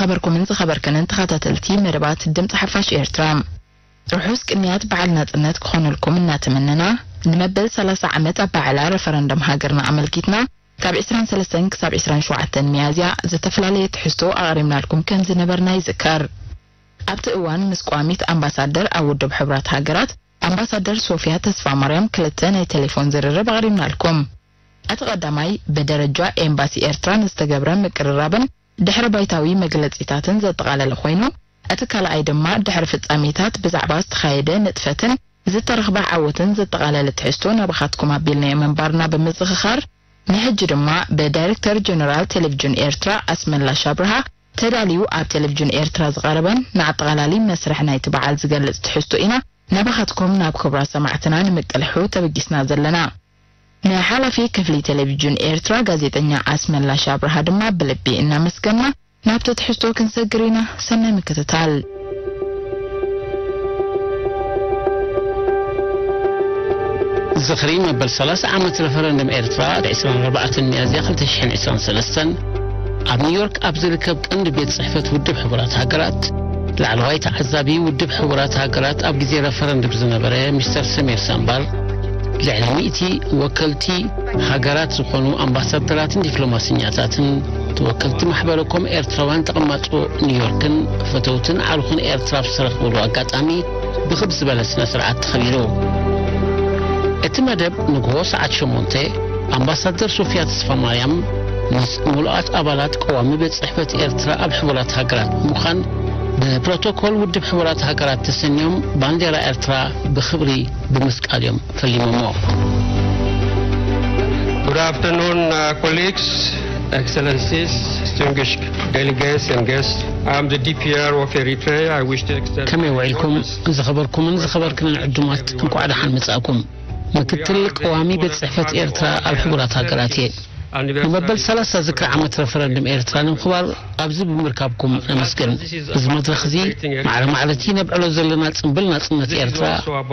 ዝኸበርኩምን ዝኸበርክንን ተኸታተልቲ መደባት ድምፂ ሓፋሽ ኤርትራ፣ ርሑስ ቅንያት በዓል ናጽነት ክኾነልኩም እናተመነና፣ ንመበል ሰላሳ ዓመት ኣባዕላ ረፈረንደም ሃገርና ኣመልኪትና፣ ካብ ዕስራን ሰለስተን ክሳብ ዕስራን ሸውዓተን ሚያዝያ ዝተፈላለየ ትሕዝቶ ኣቕሪብናልኩም ከም ዝነበርና ይዝከር። ኣብቲ እዋን ምስ ቀዋሚት ኣምባሳደር ኣብ ውድብ ሕቡራት ሃገራት ኣምባሳደር ሶፊያ ተስፋማርያም ክልተ ናይ ቴሌፎን ዝርርብ ኣቕሪብናልኩም። እቲ ቀዳማይ ብደረጃ ኤምባሲ ኤርትራ ንዝተገብረ ምቅርራብን ድሕረ ባይታዊ መግለጺታትን ዘጠቓለለ ኮይኑ፣ እቲ ካልኣይ ድማ ድሕሪ ፍጻሜታት ብዛዕባ ዝተኻየደ ንጥፈትን ዝተረኽበ ዓወትን ዘጠቓለለ ትሕዝቶ ናባኻትኩም ኣቢልናዮ ምንባርና ብምዝኽኻር፣ ንሕጂ ድማ ብዳይሬክተር ጀነራል ቴሌቪዥን ኤርትራ ኣስመላሽ ኣብርሃ ተዳልዩ ኣብ ቴሌቪዥን ኤርትራ ዝቐረበን ንኣጠቓላሊ መስርሕ ናይቲ በዓል ዝገልጽ ትሕዝቶ ኢና ናባኻትኩም ናብ ክቡራት ሰማዕትና ንምቅልሑ ተበጊስና ዘለና። ንሓላፊ ክፍሊ ቴሌቪዥን ኤርትራ ጋዜጠኛ ኣስመላሽ ኣብርሃ ድማ ብልቢ እናመስገና፣ ናብቲ ትሕዝቶ ክንሰግር ኢና። ሰናይ ምክትታል። ዝኽሪ መበል ሰላሳ ዓመት ረፈረንደም ኤርትራ፣ ዕስራን ኣርባዕተን ሚያዝያ ክልተ ሽሕን ዕስራን ሰለስተን ኣብ ኒውዮርክ ኣብ ዝርከብ ቀንዲ ቤት ጽሕፈት ውድብ ሕቡራት ሃገራት፣ ላዕለዋይ ተዓዛቢ ውድብ ሕቡራት ሃገራት ኣብ ግዜ ረፈረንደም ዝነበረ ሚስተር ሰሚር ሳምባር፣ ልዕሊ ሚእቲ ወከልቲ ሃገራት ዝኾኑ ኣምባሳደራትን ዲፕሎማሰኛታትን፣ ተወከልቲ ማሕበረ ኮም ኤርትራውያን ተቐማጦ ኒውዮርክን ፈተውትን ዓርኹን ኤርትራ ኣብ ዝተረኽብሉ ኣጋጣሚ ብኽብ ዝበለ ስነ ስርዓት ተኸቢሩ። እቲ መደብ ንግሆ ሰዓት ሸሞንተ ኣምባሳደር ሶፊያ ተስፋማርያም ምስ ምሉኣት ኣባላት ቀዋሚ ቤት ጽሕፈት ኤርትራ ኣብ ሕቡራት ሃገራት ብምዃን ብፕሮቶኮል ውድብ ሕቡራት ሃገራት ተሰንዮም ባንዴራ ኤርትራ ብኽብሪ ብምስቃል እዮም ፈሊሞሞ። Good afternoon, uh, colleagues, excellencies, distinguished delegates and guests. I'm the D P R of Eritrea. I wish to extend ከመይ ውዒልኩም? ዝኸበርኩምን ዝኸበርክንን ዕዱማት፣ እንኳዕ ደሓን መጻእኩም። ምክትል ቀዋሚ ቤት ጽሕፈት ኤርትራ ኣብ ሕቡራት ሃገራት እየ። ንመበል ሰላሳ ዝክሪ ዓመት ረፈረንድም ኤርትራ ንምኽባር ኣብዚ ብምርካብኩም ነመስግን። እዚ መድረኽ እዚ ማዕረ ማዕረ እቲ ነብዕሎ ዘለና ጽምብል ናጽነት ኤርትራ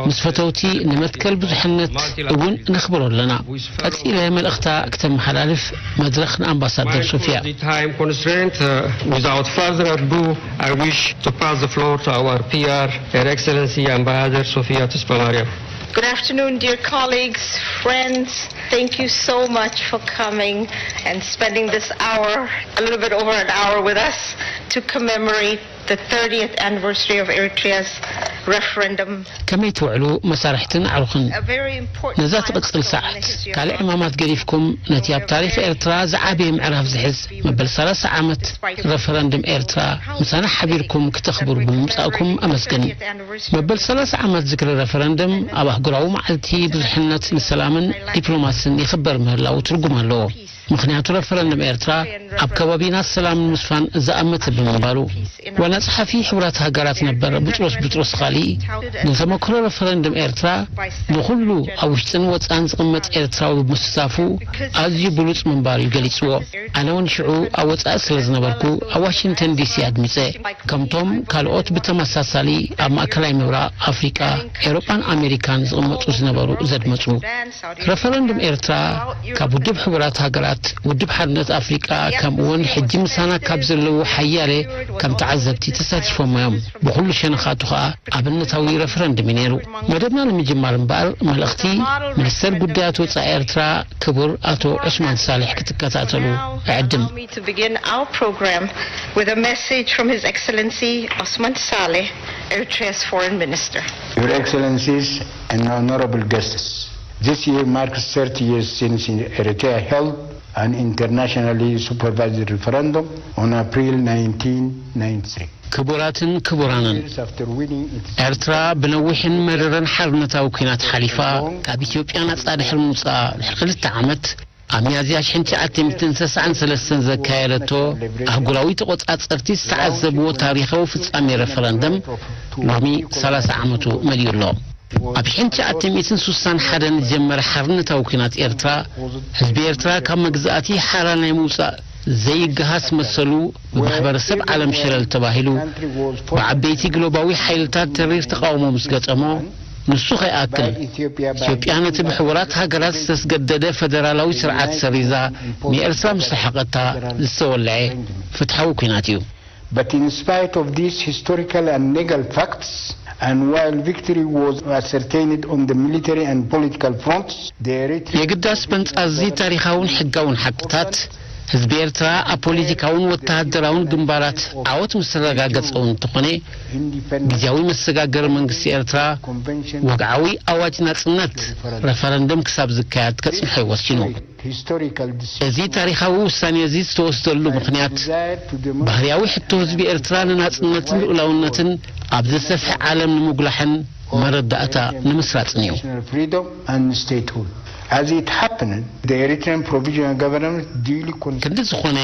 ምስ ፈተውቲ ንመትከል ብዙሕነት እውን ነኽብሮ ኣለና። ቀጺለ መልእኽታ ክተመሓላልፍ መድረኽ ንኣምባሳደር ሶፊያ። Time constraint, uh, without further ado, I wish to pass the floor to our P R, Her Excellency Ambassador Sofia Tesfamariam. Good afternoon, dear colleagues, friends. Thank you so much for coming and spending this hour, a little bit over an hour, with us to commemorate the thirtieth anniversary of Eritrea's referendum. ከመይ ትውዕሉ መሳርሕትን ኣዕሩኽን? A very important ነዛ ትቕጽል ሰዓት ካልእ ዕማማት ገዲፍኩም ነቲ ኣብ ታሪኽ ኤርትራ ዝዓበየ ምዕራፍ ዝሕዝ መበል ሰላሳ ዓመት ረፈረንድም ኤርትራ ምሳና ሓቢርኩም ክተኽብሩ ብምምጻእኩም ኣመስግን። መበል ሰላሳ ዓመት ዝክሪ ረፈረንደም ኣብ ኣህጉራዊ መዓልቲ ብዙሕነት ንሰላምን ዲፕሎማስን ይኽበር ምህላው ትርጉም ኣለዎ። ምኽንያቱ ረፈረንደም ኤርትራ ኣብ ከባቢና ሰላም ንምስፋን ዝኣመተ ብምንባሩ። ዋና ጸሓፊ ሕቡራት ሃገራት ነበር ቡጥሮስ ቡጥሮስ ኻሊ ንተመክሮ ረፈረንደም ኤርትራ ንኹሉ ኣብ ውሽጥን ወጻእን ዝቕመጥ ኤርትራዊ ምስታፉ ኣዝዩ ብሉጽ ምንባር እዩ ገሊጽዎ። ኣነ እውን ሽዑ ኣብ ወጻኢ ስለ ዝነበርኩ ኣብ ዋሽንግተን ዲሲ ኣድሚጸ። ከምቶም ካልኦት ብተመሳሳሊ ኣብ ማእከላይ ምብራቕ ኣፍሪቃ፣ ኤውሮጳን ኣሜሪካን ዝቕመጡ ዝነበሩ ዘድመጹ። ረፈረንዱም ኤርትራ ካብ ውድብ ሕቡራት ሃገራት፣ ውድብ ሓርነት ኣፍሪቃ ከምኡ እውን ሕጂ ምሳና ካብ ዘለዉ ሓያለ ከም ተዓዘብቲ ተሳቲፎም እዮም። ብኹሉ ሸነኻቱ ኸኣ ኣብነታዊ ረፈረንዱም እዩ ነይሩ። መደብና ንምጅማር እምበኣር መልእኽቲ ሚኒስተር ጉዳያት ወጻኢ ኤርትራ ክቡር ኣቶ ዑስማን ሳልሕ ክትከታተሉ እዕድም። To begin our program with a message from His Excellency Osman Saleh, Eritrea's Foreign Minister. Your Excellencies and honorable guests, this year marks thirty years since Eritrea held an internationally supervised referendum on April nineteen ninety-three. ክቡራትን ክቡራንን፣ ኤርትራ ብነዊሕን መረረን ሓርነታዊ ኲናት ሓሊፋ፣ ካብ ኢትዮጵያ ናጻ ድሕሪ ምውጻኣ ድሕሪ ክልተ ዓመት፣ ኣብ ሚያዝያ ሽሕን ትሽዓተ ሚእትን ሰሳዕን ሰለስተን ዘካየደቶ ኣህጉራዊ ተቖጻጸርቲ ዝተዓዘብዎ ታሪኻዊ ፍጻሜ ረፈረንደም ሎሚ ሰላሳ ዓመቱ መሊኡ ኣሎ። ኣብ ሽሕን ትሽዓተ ሚእትን ስሳን ሓደን ዝጀመረ ሓርነታዊ ኲናት ኤርትራ፣ ህዝቢ ኤርትራ ካብ መግዛእቲ ሓራ ናይ ምውጻእ ዘይገሃስ መሰሉ ብማሕበረሰብ ዓለም ሸለል ተባሂሉ፣ ብዓበይቲ ግሎባዊ ሓይልታት ተሪር ተቓውሞ ምስ ገጠሞ፣ ንሱ ከይኣክል፣ ኢትዮጵያ ነቲ ብሕቡራት ሃገራት ዝተስገደደ ፈደራላዊ ስርዓት ሰሪዛ ንኤርትራ ምስ ረሓቐታ ዝተወልዐ ፍትሓዊ ኲናት እዩ። But in spite of these historical and legal facts, and while victory was ascertained on the military and political fronts, the Eritrean የግዳስ በንጻር እዚ ታሪኻውን ሕጋውን ሓቅታት፣ ህዝቢ ኤርትራ ኣብ ፖለቲካውን ወተሃደራውን ግንባራት ዓወት ምስ ተረጋገጸ እውን እንተኾነ፣ ግዝያዊ መሰጋገሪ መንግስቲ ኤርትራ ወግዓዊ ኣዋጅ ናጽነት፣ ረፈረንደም ክሳብ ዝካየድ ከጽንሖ እዩ ወሲኑ። እዚ ታሪኻዊ ውሳኔ እዚ ዝተወስደሉ ምኽንያት፣ ባህርያዊ ሕቶ ህዝቢ ኤርትራ ንናጽነትን ልኡላውነትን ኣብ ዝሰፍሐ ዓለም ንምጉላሕን መረዳእታ ንምስራጽን እዩ። As it happened, the Eritrean Provisional Government duly con- ክንዲ ዝኾነ፣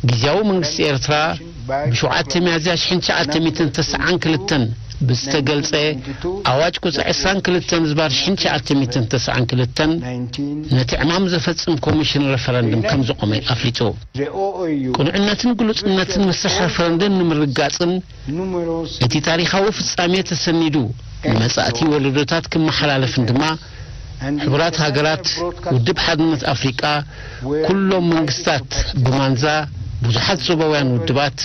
ግዝያዊ መንግስቲ ኤርትራ ብሸውዓተ ሚያዝያ ሽሕን ትሽዓተ ሚእትን ተስዓን ክልተን ብዝተገልጸ ኣዋጅ ቁጽሪ ዕስራን ክልተን ዝባር ሽሕን ትሽዓተ ሚእትን ተስዓን ክልተን ነቲ ዕማም ዘፈጽም ኮሚሽን ረፈረንድም ከም ዘቆመ ኣፍሊጡ። The O O U ቅኑዕነትን ግሉጽነትን መስርሕ ረፈረንደም ንምርጋጽን እቲ ታሪኻዊ ፍጻሜ ተሰኒዱ ንመጻእቲ ወለዶታት ክመሓላለፍን ድማ፣ ሕቡራት ሃገራት፣ ውድብ ሓድነት ኣፍሪቃ፣ ኩሎም መንግስታት ብማንዛ፣ ብዙሓት ዞባውያን ውድባት፣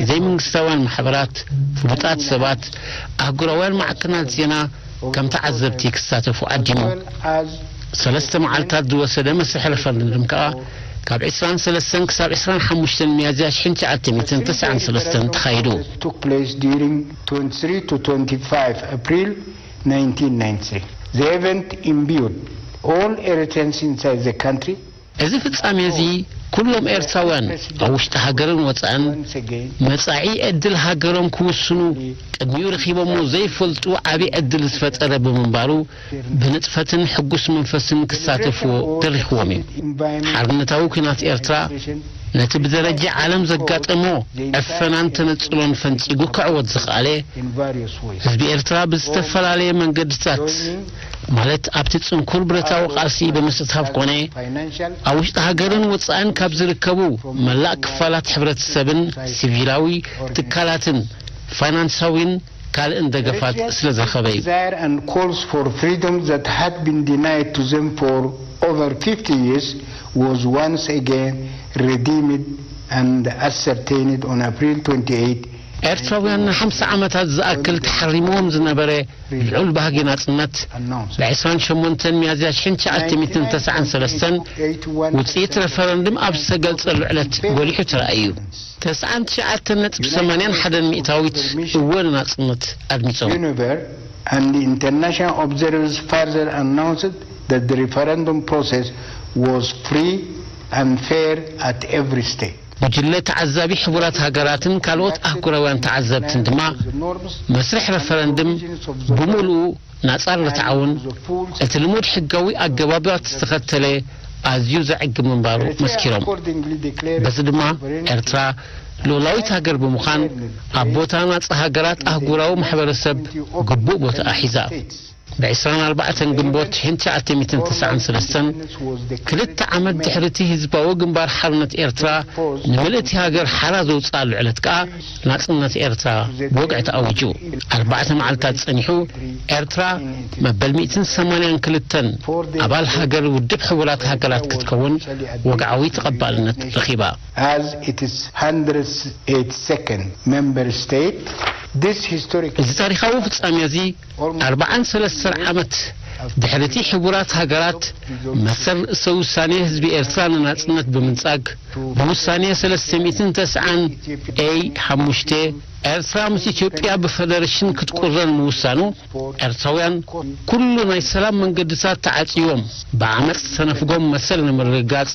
ዘይመንግስታውያን ማሕበራት፣ ፍሉጣት ሰባት፣ ኣህጉራውያን ማዕከናት ዜና፣ ከም ተዓዘብቲ ክሳተፉ ዓዲሙ። ሰለስተ መዓልታት ዝወሰደ መስርሕ ረፈረንደም ከኣ፣ ካብ ዕስራን ሰለስተን ክሳብ ዕስራን ሓሙሽተን ሚያዝያ ሽሕን ትሽዓተ ሚእትን ተስዓን ሰለስተን ተኻይዱ። Took place during twenty-three to twenty-five April nineteen ninety-three. The event imbued all Eritreans inside the country. እዚ ፍጻሜ እዚ፣ ኩሎም ኤርትራውያን ኣብ ውሽጢ ሃገርን ወጻእን፣ መጻኢ ዕድል ሃገሮም ክውስኑ ቅድሚኡ ረኺቦሞ ዘይፈልጡ ዓቢ ዕድል ዝፈጠረ ብምንባሩ፣ ብንጥፈትን ሕጉስ መንፈስን ክሳተፍዎ ደሪኽዎም እዩ። ሓርነታዊ ኲናት ኤርትራ ነቲ ብደረጃ ዓለም ዘጋጠሞ ዕፈናን ተነጽሎን ፈንጺጉ ክዕወት ዝኸኣለ፣ ህዝቢ ኤርትራ ብዝተፈላለየ መንገድታት፣ ማለት ኣብቲ ጽንኩር ብረታዊ ቃልሲ ብምስታፍ ኮነ፣ ኣብ ውሽጢ ሃገርን ወጻእን ካብ ዝርከቡ መላእ ክፋላት ሕብረተሰብን ሲቪላዊ ትካላትን ፋይናንሳዊን ካልእን ደገፋት ስለ ዝረኸበ እዩ። Desire and calls for freedom that had been denied to them for over fifty years was once again redeemed and ascertained on April twenty-eighth. ኤርትራውያን ንሓምሳ ዓመታት ዝኣክል ተሓሪምዎም ዝነበረ ልዑል ባህጊ ናጽነት፣ ብ ዕስራን ሸሞንተን ሚያዝያ ሽሕን ትሽዓተ ሚእትን ተስዓን ሰለስተን ውጽኢት ረፈረንድም ኣብ ዝተገልጸሉ ዕለት ጎሊሑ ተራእዩ። ተስዓን ትሽዓተን ነጥቢ ሰማንያን ሓደን ሚእታዊት እወ ንናጽነት ኣድሚጾም። Univer and the international observers further announced that the referendum process was free and fair at every stage. ጉጅለ ተዓዛቢ ሕቡራት ሃገራትን ካልኦት ኣህጉራውያን ተዓዘብትን ድማ፣ መስርሕ ረፈረንድም ብምሉኡ ናጻን ርትዓውን፣ እቲ ልሙድ ሕጋዊ ኣገባባት ዝተኸተለ ኣዝዩ ዘዕግብ ምንባሩ መስኪሮም። በዚ ድማ ኤርትራ ልኡላዊት ሃገር ብምዃን ኣብ ቦታ ናጻ ሃገራት ኣህጉራዊ ማሕበረሰብ ግቡእ ቦታኣ ሒዛ። ብ ዕስራን ኣርባዕተን ግንቦት ሽሕን ትሽዓተ ሚእትን ተስዓን ሰለስተን፣ ክልተ ዓመት ድሕሪ እቲ ህዝባዊ ግንባር ሓርነት ኤርትራ ንምልእቲ ሃገር ሓራ ዘውጽኣሉ ዕለት ከኣ ናጽነት ኤርትራ ብወግዒ ተኣዊጁ። ኣርባዕተ መዓልታት ጸኒሑ ኤርትራ መበል ሚእትን ሰማንያን ክልተን ኣባል ሃገር ውድብ ሕቡራት ሃገራት ክትከውን ወግዓዊ ተቐባልነት ረኺባ። As its hundred eighty-second member state, this historic እዚ ታሪኻዊ ፍጻሜ እዚ ኣርባዓን ሰለስተን ዓመት ድሕሪ እቲ ሕቡራት ሃገራት መሰል ርእሰ ውሳኔ ህዝቢ ኤርትራ ንናጽነት ብምንጻግ፣ ብውሳኔ ሰለስተ ሚእትን ተስዓን ኤ ሓሙሽተ ኤርትራ ምስ ኢትዮጵያ ብፈደረሽን ክትቁረን ምውሳኑ፣ ኤርትራውያን ኩሉ ናይ ሰላም መንገድታት ተዓጽዮም ብዓመጽ ተነፍጎም መሰል ንምርግጋጽ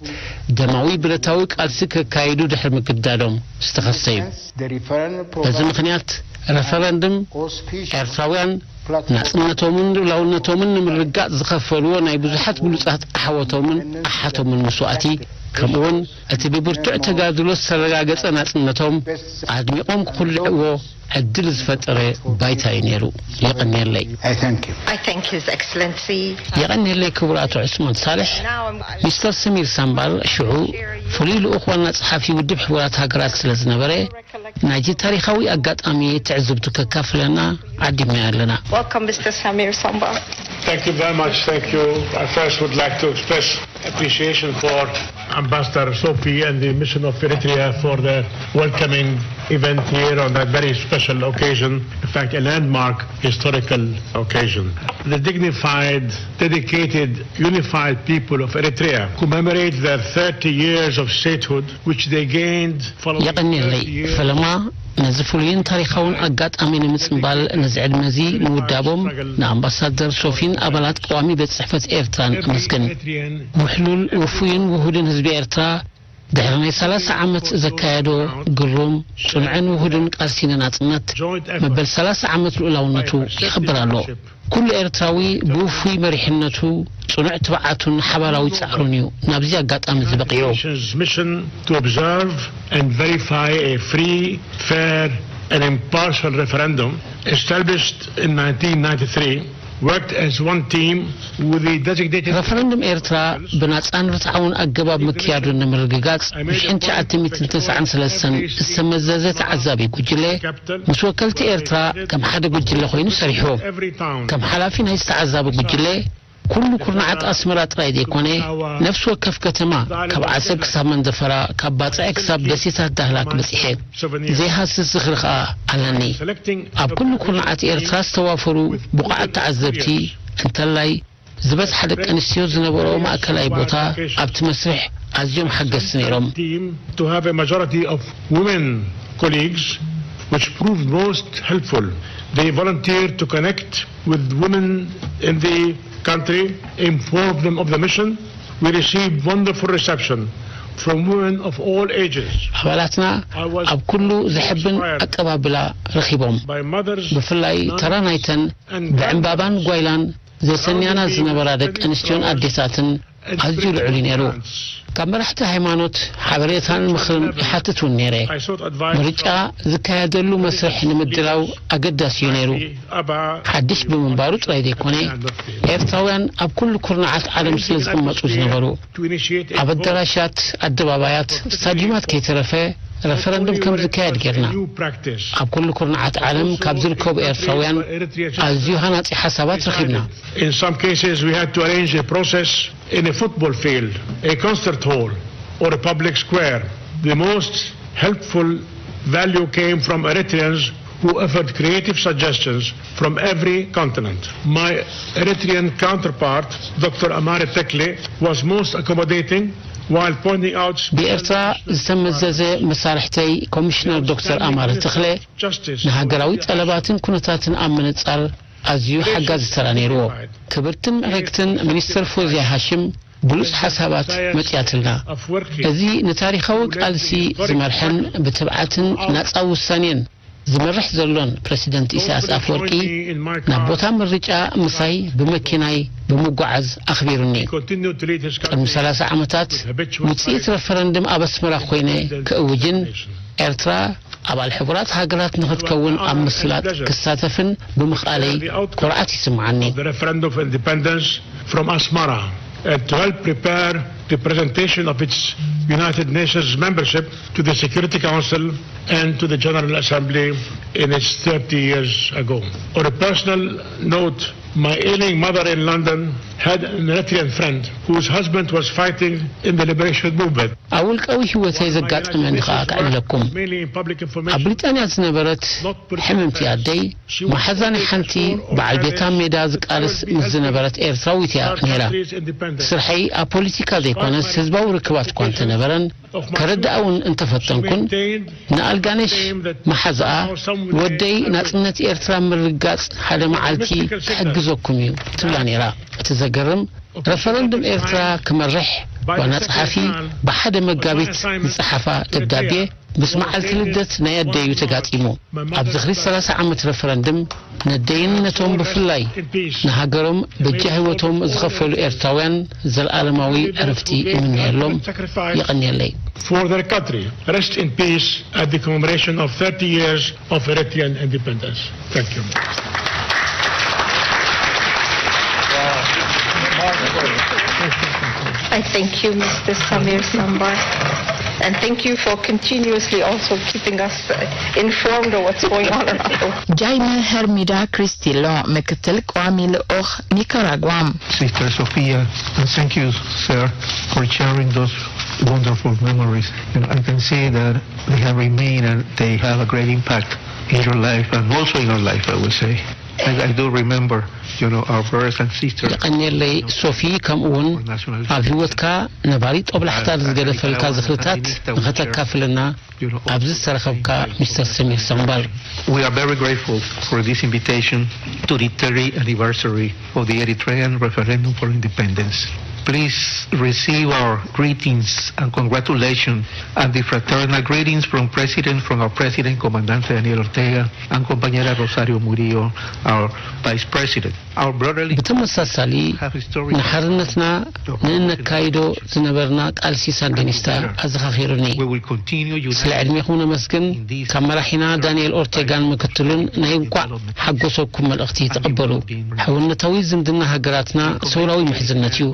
ደማዊ ብረታዊ ቃልሲ ከካይዱ ድሕሪ ምግዳዶም ዝተኸስተ እዩ። በዚ ምኽንያት ረፈረንድም ኤርትራውያን ናጽነቶምን ልኡላውነቶምን ንምርጋጽ ዝኸፈልዎ ናይ ብዙሓት ብሉጻት ኣሕዋቶምን ኣሓቶምን መስዋእቲ፣ ከምኡውን እቲ ብብርቱዕ ተጋድሎ ዝተረጋገጸ ናጽነቶም ኣድሚቖም ክኹልዕዎ ዕድል ዝፈጠረ ባይታ እዩ ነይሩ። የቐንየለይ። I thank you. I thank His Excellency. የቐንየለይ ክቡር ኣቶ ዑስማን ሳልሕ። Now I'm ሚስተር ሰሚር ሳምባር ሽዑ ፍሉይ ልኡኽ ዋና ጸሓፊ ውድብ ሕቡራት ሃገራት ስለ ዝነበረ፣ ናይዚ ታሪኻዊ ኣጋጣሚ ትዕዝብቱ ከካፍለና ዓዲምናዮ ኣለና። Welcome, Mister Samir Sambar. Thank you very much. Thank you. I first would like to express Appreciation for Ambassador Sophie and the Mission of Eritrea for the welcoming event here on that very special occasion, in fact, a landmark historical occasion. The dignified, dedicated, unified people of Eritrea commemorate their thirty years of statehood, which they gained following የቐንየለይ። thirty years. ፈለማ ነዚ ፍሉይን ታሪኻውን ኣጋጣሚ ንምጽንባል፣ ነዚ ዕድመ እዚ ምውዳቦም ንኣምባሳደር ሶፊን ኣባላት ቀዋሚ ቤት ጽሕፈት ኤርትራን ኣመስግን። ውሕሉል፣ ውፉይን ውሁድን ህዝቢ ኤርትራ ድሕሪ ናይ ሰላሳ ዓመት ዘካየዶ ግሩም፣ ጽኑዕን ውሁድን ቃልሲ ንናጽነት፣ መበል ሰላሳ ዓመት ልኡላውነቱ የኽብር ኣሎ። ኩሉ ኤርትራዊ ብውፉይ መሪሕነቱ፣ ጽኑዕ ትብዓቱን ሓባራዊ ጻዕሩን እዩ ናብዚ ኣጋጣሚ ዝበቕዮ። Nations mission to observe and verify a free, fair and impartial referendum established in nineteen ninety-three, worked as one team with the designated ረፈረንዱም ኤርትራ ብናጻን ርትዓውን ኣገባብ ምክያዱ ንምርግጋጽ፣ ብሽሕን ትሽዓተ ሚእትን ተስዓን ሰለስተን ዝተመዘዘ ተዓዛቢ ጉጅለ ምስ ወከልቲ ኤርትራ ከም ሓደ ጉጅለ ኮይኑ ሰሪሑ። ከም ሓላፊ ናይ ዝተዓዛቢ ጉጅለ፣ ኩሉ ኩርናዓት ኣስመራ ጥራይ ዘይኮነ፣ ነፍሲ ወከፍ ከተማ፣ ካብ ዓሰብ ክሳብ መንደፈራ፣ ካብ ባጽዕ ክሳብ ደሴታት ዳህላክ በጺሐ። ዘይሃስስ ዝኽሪ ኸኣ ኣለኒ። ኣብ ኩሉ ኩርናዓት ኤርትራ ዝተዋፈሩ ብቑዓት ተዓዘብቲ፣ እንተላይ ዝበዝሓ ደቂ ኣንስትዮ ዝነበርኦ ማእከላይ ቦታ ኣብቲ መስርሕ ኣዝዮም ሓገዝቲ ነይሮም። Team to have a majority of women colleagues, which proved most helpful. They volunteered to connect with women in the country, inform them of the mission. We received wonderful reception from women of all ages. ኣባላትና ኣብ ኩሉ ዘሕብን ኣቀባብላ ረኺቦም። By mothers, ብፍላይ ተራ ናይተን ብዕምባባን ጓይላን ዘሰንያና ዝነበራ ደቂ ኣንስትዮን ኣዴታትን ኣዝዩ ልዑል እዩ ነይሩ። ካብ መራሕቲ ሃይማኖት ሓበሬታን ምኽርን ይሓትት እውን ነይረ። I sought advice ምርጫ ዝካየደሉ መስርሕ ንምድላው ኣገዳሲ እዩ ነይሩ። ሓድሽ ብምንባሩ ጥራይ ዘይኮነ፣ ኤርትራውያን ኣብ ኩሉ ኩርናዓት ዓለም ስለ ዝቕመጡ ዝነበሩ፣ ኣብ ኣዳራሻት፣ ኣደባባያት፣ ስታድዩማት ከይተረፈ ረፈረንዱም ከም ዝካየድ ጌርና። ኣብ ኩሉ ኩርናዓት ዓለም ካብ ዝርከቡ ኤርትራውያን ኣዝዩ ሃናጺ ሓሳባት ረኺብና። In some cases, we had to arrange a process in a football field, a concert hall, or a public square. The most helpful value came from Eritreans who offered creative suggestions from every continent. My Eritrean counterpart, Doctor Amare Tekle, was most accommodating while pointing out ብኤርትራ ዝተመዘዘ መሳርሕተይ ኮሚሽነር ዶክተር ኣማረ ተኽለ ንሃገራዊ ጠለባትን ኩነታትን ኣብ ምንጻር ኣዝዩ ሓጋዚ ተራ ነይርዎ። ክብርትን ምዕርግትን ሚኒስተር ፎዝያ ሃሽም ብሉጽ ሓሳባት መጽያትልና። እዚ ንታሪኻዊ ቃልሲ ዝመርሐን ብትብዓትን ናጻ ውሳኔን ዝመርሕ ዘሎን ፕረሲደንት ኢሳያስ ኣፈወርቂ ናብ ቦታ ምርጫ ምሳይ ብመኪናይ ብምጓዓዝ ኣኽቢሩኒ። ቅድሚ ሰላሳ ዓመታት ውጽኢት ረፈረንድም ኣብ ኣስመራ ኮይነ ክእውጅን ኤርትራ ኣባል ሕቡራት ሃገራት ንኽትከውን ኣብ ምስላጥ ክሳተፍን ብምኽኣለይ ኩርዓት ይስምዓኒ። The referendum of independence from Asmara and to help prepare the presentation of its United Nations membership to the Security Council and to the General Assembly in its thirty years ago. On a personal note, my ailing mother in London had an Eritrean friend whose husband was fighting in the liberation movement. ኣብ ውልቃዊ ህይወተይ ዘጋጠመኒ ኸኣ ክዕለኩም። ኣብ ብሪጣንያ ዝነበረት ሕምምቲ ኣደይ፣ መሓዛ ናይ ሓንቲ በዓል ቤታ ሜዳ ዝቃለስ ምስ ዝነበረት ኤርትራዊት እያ ነይራ። ስርሐይ ኣብ ፖለቲካ ዘይኮነስ ህዝባዊ ርክባት እኳ እንተነበረን፣ ከረድኣ እውን እንተፈተንኩን፣ ንኣልጋነሽ መሓዛኣ፣ "ወደይ ናጽነት ኤርትራ ምርጋጽ ሓደ መዓልቲ ክሕግዘኩም እዩ" ትብላ ነይራ። እቲ ዘገርም፣ ረፈረንዱም ኤርትራ ክመርሕ ዋና ጸሓፊ ብሓደ መጋቢት ዝጸሓፋ ደብዳቤ፣ ምስ መዓልቲ ልደት ናይ ኣደዩ ተጋጢሙ። ኣብ ዝኽሪ ሰላሳ ዓመት ረፈረንድም፣ ነደይን ነቶም ብፍላይ ንሃገሮም በጃ ህይወቶም ዝኸፈሉ ኤርትራውያን ዘለኣለማዊ ዕረፍቲ ይምነየሎም። የቐንየለይ። For their country. Rest in peace at the commemoration of thirty years of Eritrean independence. Thank you. I thank you, Mister Samir Sambar. And thank you for continuously also keeping us uh, informed of what's going on around the world. ጃይመ ሄርሚዳ ክሪስቲሎ፣ ምክትል ቀዋሚ ልኡኽ ኒካራጓ። Sister Sofia, and thank you, sir, for sharing those wonderful memories. You know, I can see that they have remained and they have a great impact in your life and also in our life, I would say. I, I do remember, you know, our brothers and sisters. የቐንየለይ ሶፊ፣ ከምኡ እውን ኣብ ህይወትካ ነባሪ ጦብላሕታ ዝገደፈልካ ዝኽርታት ንኸተካፍልና ኣብዚ ዝተረኸብካ ሚስተር ሰሚር ሳምባር። We are very grateful for this invitation to the thirtieth anniversary of the Eritrean referendum for independence. Please receive our greetings and congratulations and the fraternal greetings from President, from our President, Comandante Daniel Ortega, and Compañera Rosario Murillo, our Vice President. Our brotherly ብተመሳሳሊ ንሓርነትና ንእነካይዶ ዝነበርና ቃልሲ ሳንዲኒስታ ኣዘኻኺሩኒ። We will continue ስለ ዕድሜኹም ነመስግን። ካብ መራሒና ዳንኤል ኦርቴጋን ምክትሉን ናይ እንቋዕ ሓጎሰኩም መልእኽቲ ተቐበሉ። ሕውነታዊ ዝምድና ሃገራትና ሰውራዊ ምሕዝነት እዩ።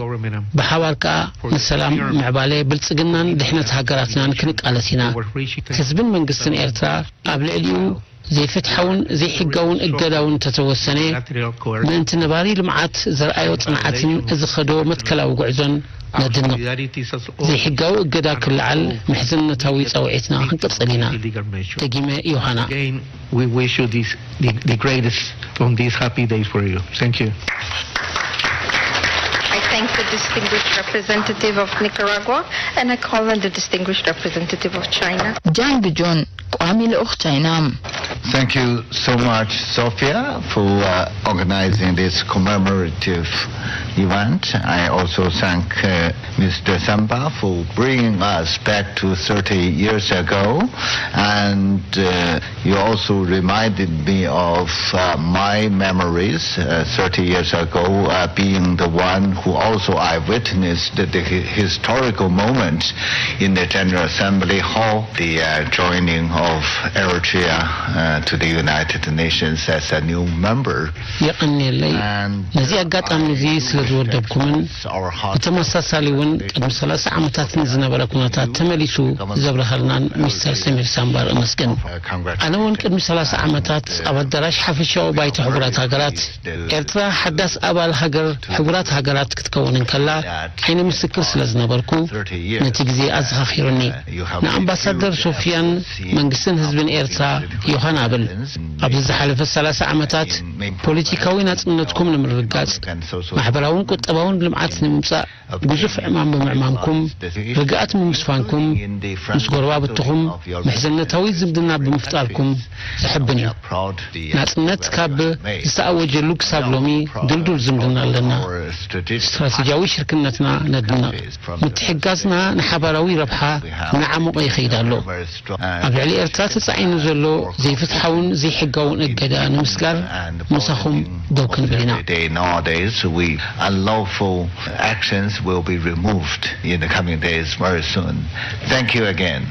ብሓባር ከኣ ንሰላም፣ ምዕባለ፣ ብልጽግናን ድሕነት ሃገራትናን ክንቃለስ ኢና። ህዝብን መንግስትን ኤርትራ ኣብ ልዕሊኡ ዘይፍትሓውን ዘይሕጋውን እገዳውን እንተተወሰነ፣ ምእንቲ ነባሪ ልምዓት ዘርኣዮ ጽንዓትን ዝኸዶ መትከላዊ ጉዕዞን ነድንቕ። ዘይሕጋዊ እገዳ ክለዓል ምሕዝነታዊ ጻውዒትና ክንቅጽል ኢና። ደጊመ ዮሃና። Again, we wish you this, the, the greatest on these happy days for you. Thank you. I thank the distinguished representative of Nicaragua and I call on the distinguished representative of China. ጃንግ ጆን፣ ቋሚ ልኡኽ ቻይና። Thank you so much, Sofia, for uh, organizing this commemorative event. I also thank uh, Mister Samba for bringing us back to thirty years ago. And uh, you also reminded me of uh, my memories uh, thirty years ago, uh, being the one who also I witnessed the hi- historical moment in the General Assembly Hall, the uh, joining of Eritrea uh, to the United Nations as a new member. የቐንየለይ። ነዚ ኣጋጣሚ እዚ ስለ ዝወደብኩምን ብተመሳሳሊ እውን ቅድሚ ሰላሳ ዓመታት ንዝነበረ ኩነታት ተመሊሱ ዘብርሃልናን ሚስተር ሰሚር ሳምባር እመስግን። ኣነ እውን ቅድሚ ሰላሳ ዓመታት ኣብ ኣዳራሽ ሓፈሻዊ ባይቶ ሕቡራት ሃገራት ኤርትራ ሓዳስ ኣባል ሃገር ሕቡራት ሃገራት ክትከውን እንከላ ዓይነ ምስክር ስለ ዝነበርኩ ነቲ ግዜ ኣዘኻኺሩኒ። ንኣምባሳደር ሶፊያን መንግስትን ህዝብን ኤርትራ ዮሃና እብል። ኣብዚ ዝሓለፈ ሰላሳ ዓመታት ፖለቲካዊ ናጽነትኩም ንምርግጋጽ፣ ማሕበራውን ቁጠባውን ልምዓት ንምምጻእ ብዙሕ ዕማም ብምዕማምኩም፣ ርግኣት ብምስፋንኩም፣ ምስ ጎረባብትኹም ምሕዝነታዊ ዝምድና ብምፍጣርኩም ዘሕብን እዩ። ናጽነት ካብ ዝተኣወጀሉ ክሳብ ሎሚ ድልዱል ዝምድና ኣለና። ስትራቴጂያዊ ሽርክነትና ነድንቕ። ምትሕግጋዝና ንሓባራዊ ረብሓ እናዓሞቐ ይኸይድ ኣሎ። ኣብ ልዕሊ ኤርትራ ተጻዒኑ ዘሎ ዘይፍትሓውን ዘይሕጋውን እገዳ ንምስጋር ምሳኹም ደው ክንብል ኢና። Day nowadays, we unlawful actions will be removed in the coming days very soon. Thank you again.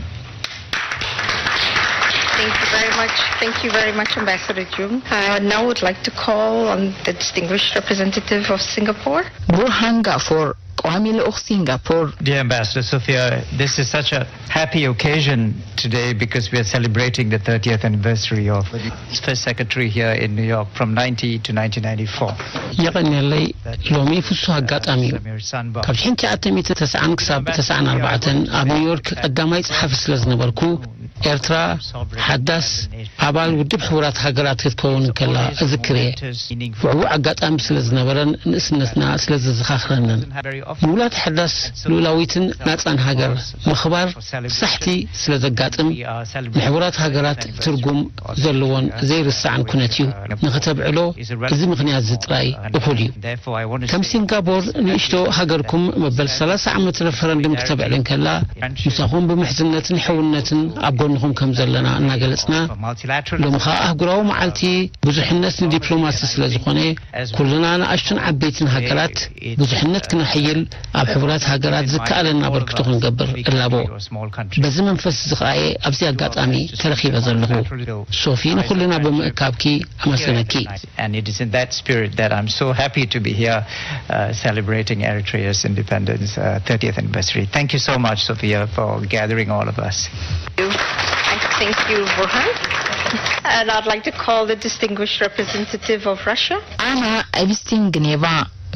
Thank you very much. Thank you very much, Ambassador Jung. Uh, now I would like to call on the distinguished representative of Singapore. ቡርሃን ጋፎር፣ ቋሚ ልኡኽ ሲንጋፖር። Dear Ambassador Sofia, this is such a happy occasion today because we are celebrating the thirtieth anniversary of the first secretary here in New York from ninety to nineteen ninety-four. የቐንየለይ። ሎሚ ፍሱህ ኣጋጣሚ እዩ። ካብ ሽሕን ትሽዓተ ሚእትን ተስዓን ክሳብ ተስዓን ኣርባዕተን ኣብ ኒውዮርክ ቀዳማይ ጸሓፊ ስለ ዝነበርኩ፣ ኤርትራ ሓዳስ ኣባል ውድብ ሕቡራት ሃገራት ክትከውን እንከላ እዝክር እየ። ውዕዉዕ ኣጋጣሚ ስለ ዝነበረን ንእስነትና ስለ ዘዘኻኽረንን፣ ምውላድ ሓዳስ ልኡላዊትን ናጻን ሃገር ምኽባር ሳሕቲ ስለ ዘጋጥም፣ ንሕቡራት ሃገራት ትርጉም ዘለዎን ዘይርሳዕን ኩነት እዩ። ንኽተብዕሎ እዚ ምኽንያት እዚ ጥራይ እኹል እዩ። ከም ሲንጋፖር ንእሽቶ ሃገርኩም መበል ሰላሳ ዓመት ረፈረንድም ክተብዕል እንከላ፣ ምሳኹም ብምሕዝነትን ሕውነትን ኣብ ጎንኹም ከም ዘለና እናገለጽና፣ ሎሚ ኸኣ ኣህጉራዊ መዓልቲ ብዙሕነት ንዲፕሎማሲ ስለ ዝኾነ፣ ኩልና ንኣሽቱን ዓበይትን ሃገራት ብዙሕነት ክነሕይል ኣብ ሕቡራት ሃገራት ዝከኣለና ኣበርክቶ ክንገብር እላቦ። በዚ መንፈስ እዚ ኸኣ እየ ኣብዚ ኣጋጣሚ ተረኺበ ዘለኹ። ሶፊ፣ ንኹልና ብምእካብኪ ኣመስግነኪ። And it is in that spirit that I'm so happy to be here uh, celebrating Eritrea's independence uh, thirtieth anniversary. Thank you so much, Sophia, for gathering all of us. Thank you, Burhan. And I'd like to call the distinguished representative of Russia. ኣና ኤፕስቲን ግኔቫ፣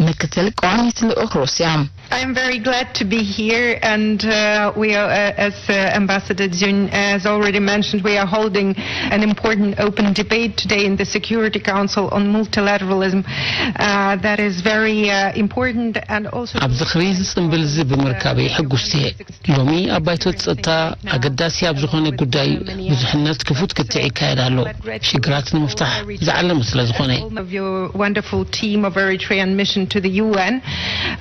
ምክትል ቀዋሚት ልኡኽ ሩስያ። I'm very glad to be here, and uh, we are, uh, as uh, Ambassador Zun has already mentioned, we are holding an important open debate today in the Security Council on multilateralism. Uh, that is very uh, important and also. ኣብ ዝኽሪ እዚ ጽምብል እዚ ብምርካበይ ሕጉስቲ እየ። ሎሚ ኣብ ባይቶ ጸጥታ ኣገዳሲ ኣብ ዝኾነ ጉዳይ ብዙሕነት ክፉት ክትዕ ይካየድ ኣሎ። ሽግራት ንምፍታሕ ዝዓለመ ስለ ዝኾነ። Of your wonderful team of Eritrean mission to the U N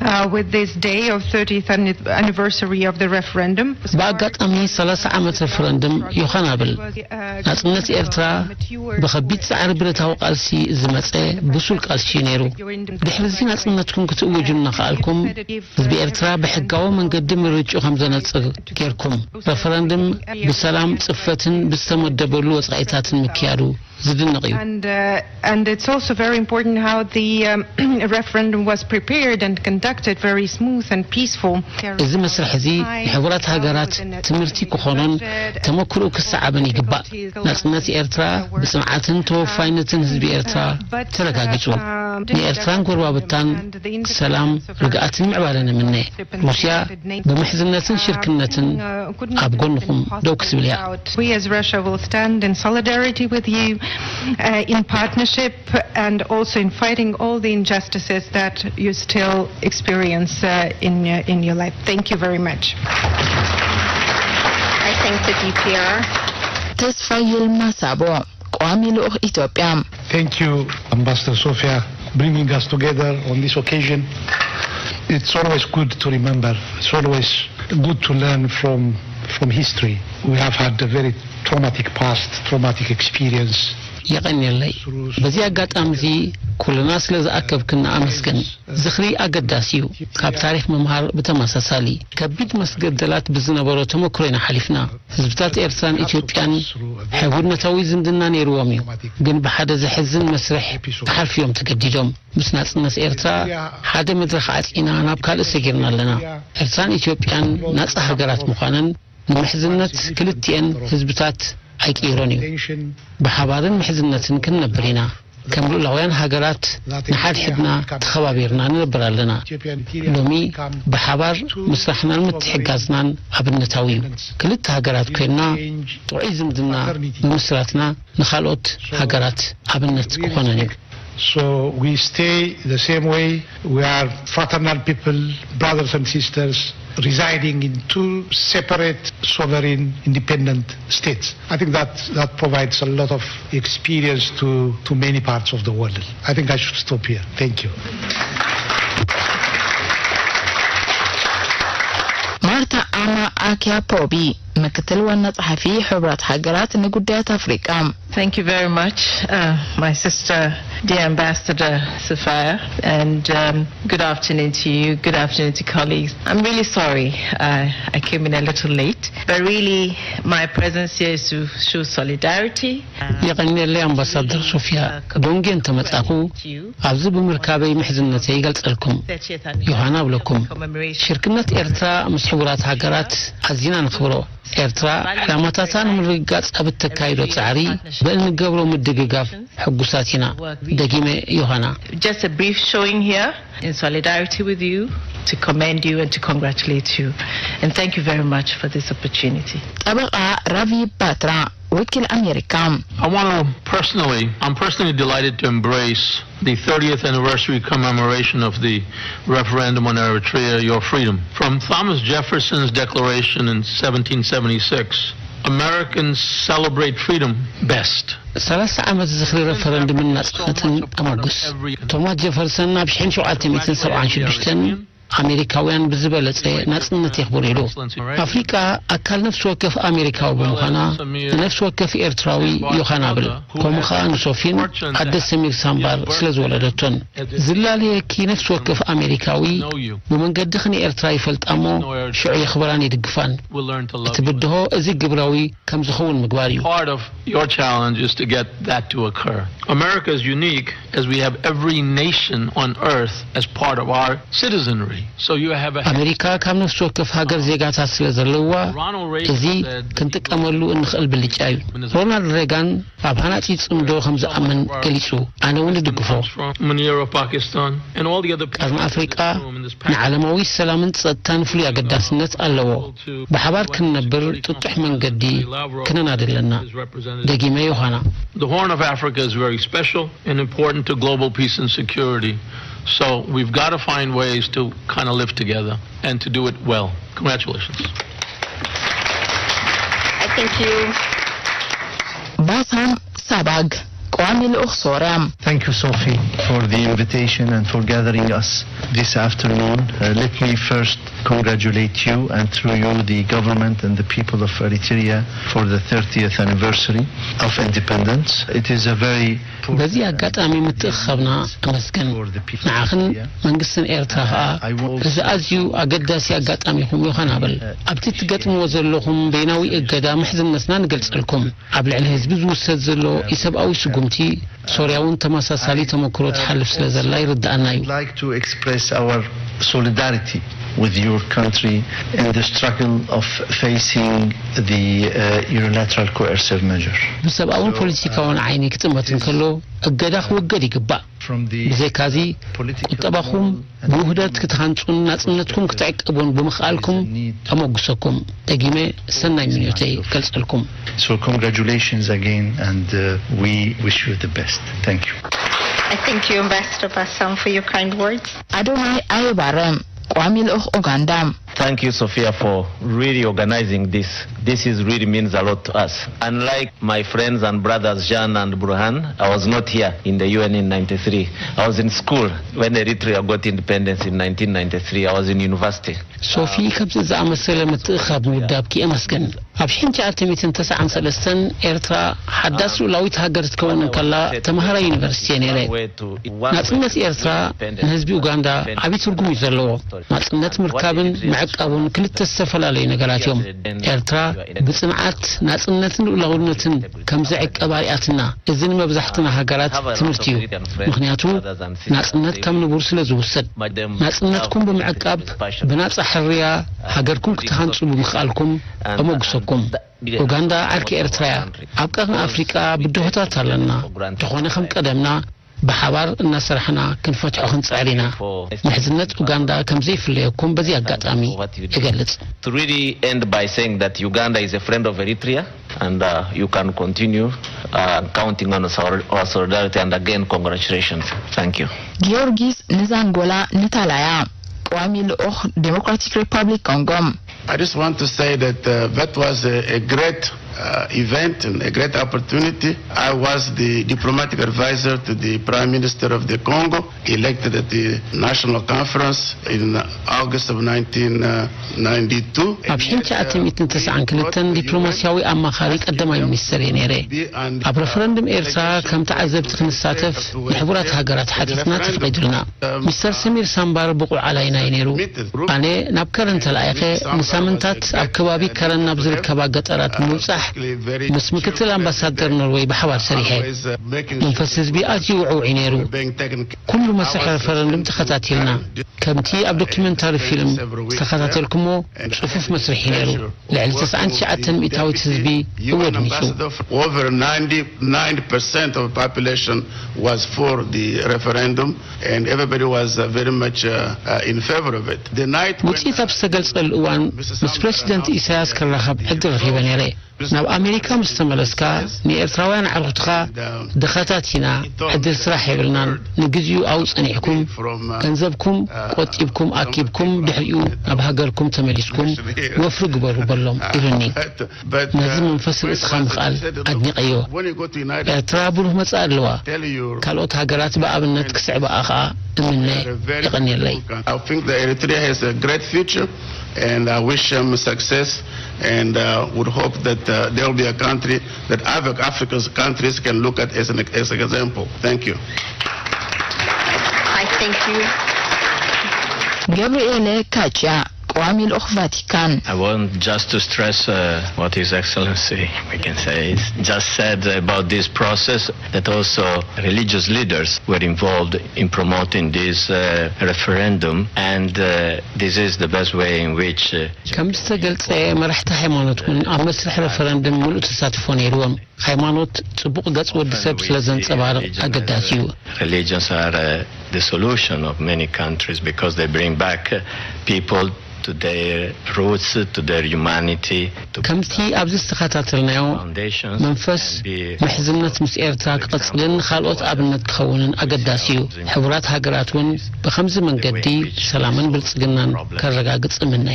uh, with this day of thirtieth anni- anniversary of the referendum. ብኣጋጣሚ ሰላሳ ዓመት ረፈረንድም ዮኻና ብል። ናጽነት ኤርትራ ብኸቢድ ጻዕሪ ብረታዊ ቃልሲ ዝመጸ ብሱል ቃልሲ እዩ ነይሩ። ድሕሪ እዚ ናጽነትኩም ክትእውጁ እናኸኣልኩም ህዝቢ ኤርትራ ብሕጋዊ መንገዲ ምርጭኡ ከም ዘነጽር ጌርኩም። ረፈረንድም ብሰላም ጽፈትን ብዝተመደበሉ ወጻኢታትን ምክያዱ ዝድነቕ እዩ። And, uh, and it's also very important how the um, referendum was prepared and conducted very smooth and peaceful. እዚ መስርሕ እዚ ንሕቡራት ሃገራት ትምህርቲ ክኾኖን ተመክሮኡ ክሰዓብን ይግባእ። ናጽነት ኤርትራ ብጽንዓትን ተወፋይነትን ህዝቢ ኤርትራ ተረጋጊጹ። ንኤርትራን ጎረባብታን ሰላም፣ ርግኣትን ምዕባለን እምነ። ሩስያ ብምሕዝነትን ሽርክነትን ኣብ ጎንኹም ደው ክትብል እያ። We as Russia will stand in solidarity with you uh, in partnership and also in fighting all the injustices that you still experience uh, in, uh, in your life. Thank you very much. I thank the D P R. ተስፋ ይልማ ሳቦ፣ ቋሚ ልኡኽ ኢትዮጵያ። Thank you, Ambassador Sofia, bringing us together on this occasion. It's always good to remember. It's always good to learn from from history. We have had a very traumatic past, traumatic experience. የቐንየለይ። በዚ ኣጋጣሚ እዚ ኩልና ስለ ዝኣከብክና ኣመስግን። ዝኽሪ ኣገዳሲ እዩ። ካብ ታሪኽ ምምሃር ብተመሳሳሊ። ከቢድ መስገደላት ብዝነበሮ ተመክሮ ኢና ሓሊፍና። ህዝብታት ኤርትራን ኢትዮጵያን ሕውነታዊ ዝምድና ነይርዎም እዩ። ግን ብሓደ ዘሕዝን መስርሕ ክሓልፉ እዮም ተገዲዶም። ምስ ናጽነት ኤርትራ ሓደ መድረኽ ዓጺና ናብ ካልእ ሰጊርና ኣለና። ኤርትራን ኢትዮጵያን ናጻ ሃገራት ምዃነን ንምሕዝነት ክልቲኤን ህዝብታት ኣይቅይሮን እዩ። ብሓባርን ምሕዝነትን ክንነብር ኢና። ከም ልኡላውያን ሃገራት ንሓድሕድና ተኸባቢርና ንነብር ኣለና። ሎሚ ብሓባር ምስራሕናን ምትሕግጋዝናን ኣብነታዊ እዩ። ክልተ ሃገራት ኮይንና ጥዑይ ዝምድና ምምስራትና ንኻልኦት ሃገራት ኣብነት ክኾነን እዩ። So we stay the same way. We are fraternal people, brothers and sisters, residing in two separate sovereign independent states. I think that that provides a lot of experience to, to many parts of the world. I think I should stop here. Thank you. ማርታ ኣማ ኣኪያ ፖቢ፣ ምክትል ዋና ጸሓፊ ሕቡራት ሃገራት ንጉዳያት ኣፍሪቃ። Thank you very much, uh, my sister, dear Ambassador Sofia, and um, good afternoon to you, good afternoon to colleagues. I'm really sorry uh, I came in a little late, but really my presence here is to show solidarity. የቐንየለይ ኣምባሳደር ሶፊያ፣ ደንጉየ እንተመጻኹ ኣብዚ ብምርካበይ ምሕዝነተይ ይገልጸልኩም። ዮሃና እብለኩም፣ ሽርክነት ኤርትራ ምስ ሕቡራት ሃገራት ኣዚና ነኽብሮ። ኤርትራ ዕላማታታ ንምርግጋጽ ኣብ እተካይዶ ጻዕሪ ብእንገብሮ ምድግጋፍ ሕጉሳት ኢና። ደጊመ፣ ዮሃና። Just a brief showing here in solidarity with you, to commend you and to congratulate you. And thank you very much for this opportunity. ጠበቃ ራቪ ባትራ፣ ወኪል ኣሜሪካ። I want to personally, I'm personally delighted to embrace the thirtieth anniversary commemoration of the referendum on Eritrea, Your Freedom. From Thomas Jefferson's declaration in seventeen seventy-six, Americans celebrate freedom best. ሰላሳ ዓመት ዝኽሪ ረፈረንድምን ናጽነትን ኣመጉስ። ቶማስ ጀፈርሰን ኣብ ሽሕን ሸውዓተ ሚእትን ሰብዓን ሽዱሽተን ኣሜሪካውያን ብዝበለጸ ናጽነት የኽብሩ ኢሉ። ኣፍሪቃ ኣካል ነፍሲ ወከፍ ኣሜሪካዊ ብምዃና ንነፍሲ ወከፍ ኤርትራዊ ዮኻን እብል። ከምኡ ኸኣ ንሶፊን ኣደ ሰሚር ሳምባር ስለ ዝወለደቶን። ዝላለየኪ ነፍሲ ወከፍ ኣሜሪካዊ ብመንገድኺ ንኤርትራ ይፈልጣ እሞ ሽዑ የኽብራን ይድግፋን። እቲ ብድሆ እዚ ግብራዊ ከም ዝኸውን ምግባር እዩ። Part of your challenge is to get that to occur. America is unique as we have every nation on earth as part of our citizenry. So you have a ኣሜሪካ ካብ ነፍሲ ወከፍ ሃገር ዜጋታት ስለ ዘለዋ እዚ ክንጥቀመሉ እንኽእል ብልጫ እዩ። ሮናልድ ሬጋን ኣብ ሃናጺ ጽምዶ ከም ዝኣምን ገሊጹ። ኣነ እውን እድግፎ። Manera, Pakistan, and all the other ቀርኒ ኣፍሪቃ ንዓለማዊ ሰላምን ጸጥታን ፍሉይ ኣገዳስነት ኣለዎ። ብሓባር ክንነብር ጥጡሕ መንገዲ ክነናድ ኣለና። ደጊመ ዮሃና። The Horn of Africa is very special and important to global peace and security. So we've got to find ways to kind of live together and to do it well. Congratulations. I thank you. ባሳም ሳባግ ቀዋሚ ልኡኽ ሶርያ። Thank you, Sophie, for the invitation and for gathering us this afternoon. Uh, let me first congratulate you and through you the government and the people of Eritrea for the thirtieth anniversary of independence. It is a very በዚ ኣጋጣሚ ምትእኽኻብና ኣመስግን። ንዓኽን መንግስትን ኤርትራ ኸኣ እዚ ኣዝዩ ኣገዳሲ ኣጋጣሚኹም ዮኻን ኣብል። ኣብቲ ትገጥምዎ ዘለኹም በይናዊ እገዳ ምሕዝነትና ንገልጸልኩም። ኣብ ልዕሊ ህዝቢ ዝውሰድ ዘሎ ኢሰብኣዊ ስጉምቲ ሶርያ እውን ተመሳሳሊ ተመክሮ ትሓልፍ ስለ ዘላ ይርድኣና እዩ። Like to express our solidarity with your country in the struggle of facing the uh, unilateral coercive measure. ብሰብኣውን ፖለቲካውን ዓይኒ ክጥመት እንከሎ እገዳ ክወገድ ይግባእ። ብዘይካዚ ቁጠባኹም ብውህደት ክትሃንጹን ናጽነትኩም ክትዕቅቡን ብምኽኣልኩም ኣመጉሰኩም። ደጊመ ሰናይ ምንዮተይ ገልጸልኩም። So congratulations again and uh, we wish you the best. Thank you. I thank you, Ambassador Bassam, for your kind words. ኣዶናይ ኣየባረ ቀዋሚ ልኡኽ ኡጋንዳ። Thank you, Sophia, for really organizing this. This is really means a lot to us. Unlike my friends and brothers Jean and Burhan, I was not here in the U N in ninety-three. I was in school when Eritrea got independence in nineteen ninety-three. I was in university. ሶፊ፣ ከምዚ ዝኣመሰለ ምትእኻብ ምውዳብኪ የመስግን። ኣብ ሽሕን ትሽዓተ ሚእትን ተስዓን ሰለስተን ኤርትራ ሓዳስ ልኡላዊት ሃገር ክትከውን እንከላ ተምሃራይ ዩኒቨርሲቲ እየ ነይረ። ናጽነት ኤርትራ ንህዝቢ ኡጋንዳ ዓቢ ትርጉም እዩ ዘለዎ። ናጽነት ምርካብን ምዕቃቡን ክልተ ዝተፈላለዩ ነገራት እዮም። ኤርትራ ብጽንዓት ናጽነትን ልኡላውነትን ከም ዘዕቀብ ኣርያትና። እዚ ንመብዛሕትና ሃገራት ትምህርቲ እዩ። ምኽንያቱ ናጽነት ካብ ንቡር ስለ ዝውሰድ። ናጽነትኩም ብምዕቃብ ብናጻ ሕርያ ሃገርኩም ክትሃንጹ ብምኽኣልኩም እመጉሰኩም። ኡጋንዳ ዓርኪ ኤርትራ እያ። ኣብ ቀርኒ ኣፍሪቃ ብድሆታት ኣለና። እንተኾነ ከም ቀደምና ብሓባር እናሰራሕና ክንፈትሖ ክንጽዕር ኢና። ምሕዝነት ኡጋንዳ ከም ዘይፍለየኩም በዚ ኣጋጣሚ እገልጽ። To really end by saying that Uganda is a friend of Eritrea and uh, you can continue uh, counting on our, our solidarity and again congratulations. Thank you. ጊዮርጊስ ንዛንጎላ ንታላያ ቀዋሚ ልኡኽ ዴሞክራቲክ ሪፐብሊክ ኮንጎ። I just want to say that uh, that was a, a great uh, event and a great opportunity. I was the diplomatic advisor to the Prime Minister of the Congo, elected at the National Conference in August of nineteen ninety-two. ኣብ ሽሕን ትሽዓተ ሚእትን ተስዓን ክልተን ዲፕሎማስያዊ ኣማኻሪ ቀዳማይ ሚኒስትር እየ ነይረ። ኣብ ረፈረንድም ኤርትራ ከም ተዓዘብቲ ክንሳተፍ ንሕቡራት ሃገራት ሓቲትና ተፈቒዱልና። ሚስተር ሰሚር ሳምባር ብቑዕ ኣላይና እዩ ነይሩ። ኣነ ናብ ከረን ተላኢኸ ንሳምንታት ኣብ ከባቢ ከረን ናብ ዝርከባ ገጠራት ብምብጻሕ ምስ ምክትል ኣምባሳደር ኖርወይ ብሓባር ሰሪሐ። መንፈስ ህዝቢ ኣዝዩ ውዕውዕ እዩ ነይሩ። ኩሉ መስርሕ ረፈረንድም ተኸታቲልና። ከምቲ ኣብ ዶኪመንታሪ ፊልም ዝተኸታተልኩሞ ጽፉፍ መስርሕ እዩ ነይሩ። ልዕሊ ተስዓን ትሽዓተን ሚእታዊት ህዝቢ እወ ድሚጹ። Over ninety-nine percent of the population was for the referendum and everybody was uh, very much uh, uh, in favor of it. The night when, ውጽኢት ኣብ ዝተገልጸሉ እዋን ምስ ፕረሲደንት ኢሳያስ ክራኸብ ዕድል ረኺበ ነይረ። ኣብ ኣሜሪካ ምስ ተመለስካ ንኤርትራውያን ኣዕሩኽትኻ ድኻታት ኢና፣ ዕድል ስራሕ የብልናን፣ ንግዚኡ ኣብኡ ጸኒሕኩም ገንዘብኩም ቆጢብኩም ኣኪብኩም ድሕሪኡ ናብ ሃገርኩም ተመሊስኩም ወፍሪ ግበሩ በሎም ኢሉኒ። ነዚ መንፈስ ርእስኻ ምኽኣል ኣድኒቐዮ። ኤርትራ ብሩህ መጻኢ ኣለዋ። ካልኦት ሃገራት ብኣብነት ክስዕባኣ ኸኣ እምነ። የቐንየለይ። I think that Eritrea has a great future, and I wish them success, and uh, would hope that uh, there will be a country that other African countries can look at as an, as an example. Thank you. I thank you. Gabriele Caccia, ቀዋሚ ልኡኽ ቫቲካን። I want just to stress uh, what His Excellency, we can say, just said about this process, that also religious leaders were involved in promoting this uh, referendum, and uh, this is the best way in which uh, ከም ዝተገልጸ፣ መራሕቲ ሃይማኖት እውን ኣብ መስርሕ ረፈረንድም ምሉእ ተሳትፎ ነይርዎም። ሃይማኖት ጽቡቕ ገጽ ወዲ ሰብ ስለ ዘንጸባርቕ ኣገዳሲ እዩ። Religions are uh, the solution of many countries because they bring back uh, people to their roots, to their humanity, to ከምቲ ኣብዚ ዝተኸታተልናዮ መንፈስ ምሕዝነት ምስ ኤርትራ ክቐጽልን ካልኦት ኣብነት ክኸውንን ኣገዳሲ እዩ። ሕቡራት ሃገራት እውን ብኸምዚ መንገዲ ሰላምን ብልጽግናን ከረጋግጽ እምነ።